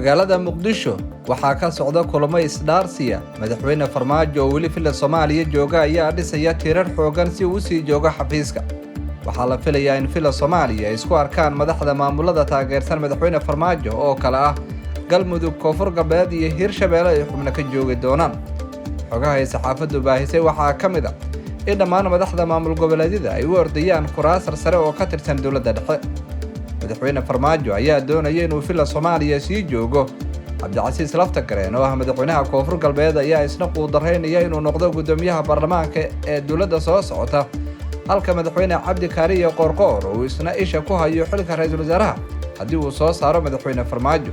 Magaalada Muqdisho waxaa ka socda kulamo isdhaarsiya. Madaxweyne Farmaajo oo weli Villa Soomaaliya jooga ayaa dhisaya tiirar xoogan si uu usii joogo xafiiska. Waxaa la filayaa in Villa Soomaaliya ay isku arkaan madaxda maamulada taageersan madaxweyne Farmaajo oo kale ah Galmudug, Koonfur Galbeed iyo Hirshabeelle ay xubno ka joogi doonaan. Xogaha ay saxaafaddu baahisay waxaa ka mid ah in dhammaan madaxda maamul goboleedyada ay u ordayaan kuraas sarsare oo ka tirsan dowladda dhexe. Madaxweyne Farmaajo ayaa doonaya inuu Villa Soomaaliya sii joogo. Cabdicasiis Laftagareen oo ah madaxweynaha Koonfur Galbeed ayaa isna quudaraynaya inuu noqdo guddoomiyaha baarlamaanka ee dowladda soo socota, halka madaxweyne Cabdi Kaariye Qoorqoor uu isna isha ku hayo xilka ra-iisul wasaaraha haddii uu soo saaro madaxweyne Farmaajo.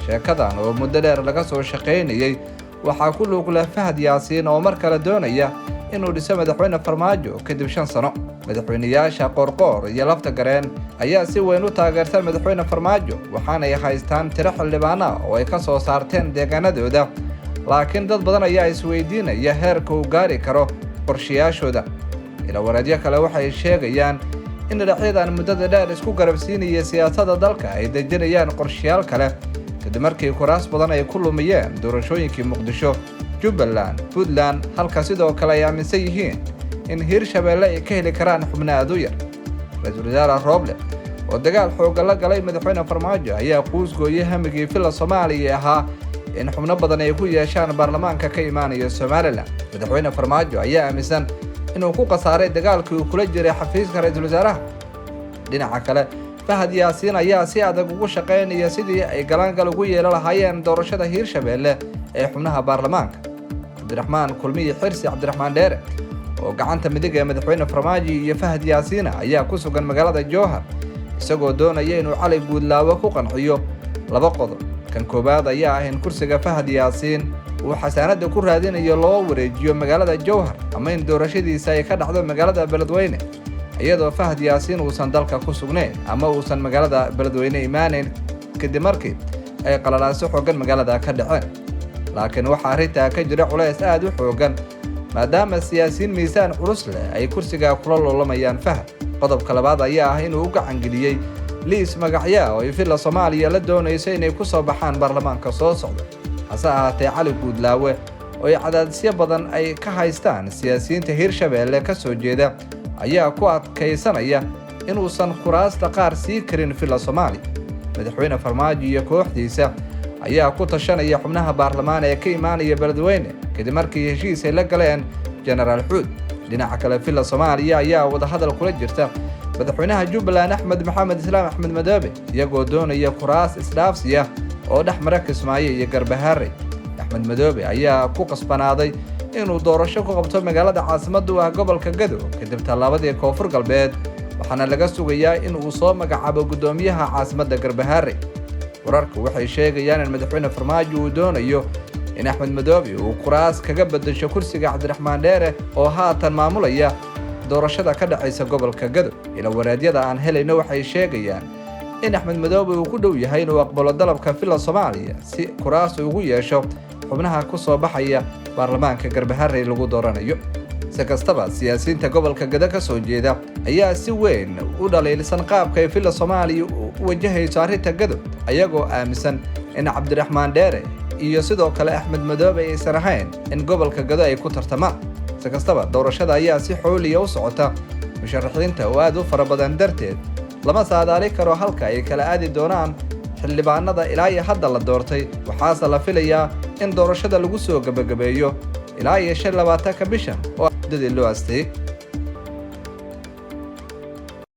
Sheekadan oo muddo dheer laga soo shaqaynayay waxaa ku lug leh Fahad Yaasiin oo mar kale doonaya inuu dhiso madaxweyne Farmaajo kadib 5 sano. Madaxweyneyaasha Qoorqoor iyo Laftagareen ayaa si weyn u taageersan madaxweyne Farmaajo, waxaanay haystaan tiro xildhibaana oo ay ka soo saarteen deegaanadooda, laakiin dad badan ayaa isweydiinaya heerka uu gaari karo qorshayaashooda. Ilawareedyo kale waxay sheegayaan in dhinacyadan muddada dheer isku garabsiinaya siyaasadda dalka ay dejinayaan qorshayaal kale kadib markii kuraas badan ay ku lumiyeen doorashooyinkii Muqdisho, Jubbaland, Puntland, halka sidoo kale ay aaminsan yihiin in Hiirshabeelle ay ka heli karaan xubno aad u yar. Ra-iisul wasaare Rooble oo dagaal xooggan la galay madaxweyne Farmaajo ayaa quusgooyay hamigii Villa Soomaaliya ahaa in xubno badan ay ku yeeshaan baarlamaanka ka imaanaya Somaliland. Madaxweyne Farmaajo ayaa aaminsan inuu ku khasaaray dagaalkii uu kula jiray xafiiska ra-iisul wasaaraha. Dhinaca kale, Fahad Yaasiin ayaa si adag ugu shaqaynaya sidii ay galaangal ugu yeelan lahaayeen doorashada Hiirshabeelle ee xubnaha baarlamaanka. Cabdiraxmaan Kulmiye Xirsi Cabdiraxmaan Dheere oo gacanta midig ee madaxweyne Farmaajo iyo Fahad Yaasiina ayaa ku sugan magaalada Jowhar, isagoo doonaya inuu Cali Guudlaawo ku qanciyo laba qodob. Kan koowaad ayaa ah in kursiga Fahad Yaasiin uu xasaanadda ku raadinayo loo wareejiyo magaalada Jowhar ama in doorashadiisa ay ka dhacdo magaalada Beledweyne, iyadoo Fahad Yaasiin uusan dalka ku sugnayn ama uusan magaalada Beledweyne imaanayn kadib markii ay qalalaaso xooggan magaalada ka dhaceen. Laakiin waxaa arrintaa ka jira culays aad u xooggan, maadaama siyaasiyiin miisaan culus leh ay kursiga kula loolamayaan Fahad. Qodobka labaad ayaa ah inuu u gacangeliyey liis magacyaa oo ay Villa Soomaaliya la doonayso inay ku soo baxaan baarlamaanka soo socda. Hase ahaatee, Cali Guudlaawe oo ay cadaadisyo badan ay ka haystaan siyaasiyiinta Hiirshabeelle ka soo jeeda ayaa ku adkaysanaya inuusan kuraasta qaar sii karin Villa Soomaaliya. Madaxweyne Farmaajo iyo kooxdiisa ayaa ku tashanaya xubnaha baarlamaan ee ka imaanaya Beledweyne kadib markii heshiis ay la galeen Jenaraal Xuud. Dhinaca kale, Villa Soomaaliya ayaa wadahadal kula jirta madaxweynaha Jubbaland Axmed Maxamed Islaam Axmed Madoobe, iyagoo doonaya kuraas isdhaafsiya oo dhex mara Kismaayo iyo Garbaharey. Axmed Madoobe ayaa ku qasbanaaday inuu doorasho ku qabto magaalada caasimadda u ah gobolka Gado kadib tallaabadii Koonfur Galbeed, waxaana laga sugayaa in uu soo magacaabo guddoomiyaha caasimadda Garbaharey. Wararku waxay sheegayaan in madaxweyne Farmaajo uu doonayo in Axmed Madoobe uu kuraas kaga beddesho kursiga Cabdiraxmaan Dheere oo haatan maamulaya doorashada ka dhacaysa gobolka Gado. Ila wareedyada aan helayno waxay sheegayaan in Axmed Madoobe uu ku dhow yahay inuu aqbalo dalabka Villa Soomaaliya si kuraas ugu yeesho xubnaha ku soo baxaya baarlamaanka Garbaharey lagu dooranayo. Si kastaba, siyaasiyiinta gobolka Gado ka soo jeeda ayaa si weyn u dhaliilsan qaabka ay Villa Soomaaliya u wajahayso arrinta Gado, ayagoo aaminsan in Cabdiraxmaan Dheere iyo sidoo kale Axmed Madoobe aysan ahayn in gobolka Gado ay ku tartamaan. Si kastaba, doorashada ayaa si xooliya u socota. Musharaxiinta oo aad u fara badan darteed lama saadaali karo halka ay kala aadi doonaan xildhibaanada ilaa iyo hadda la doortay, waxaase la filayaa in doorashada lagu soo gebagabeeyo ilaa iyo 25-ka bishan oo muddadii loo asteeyey.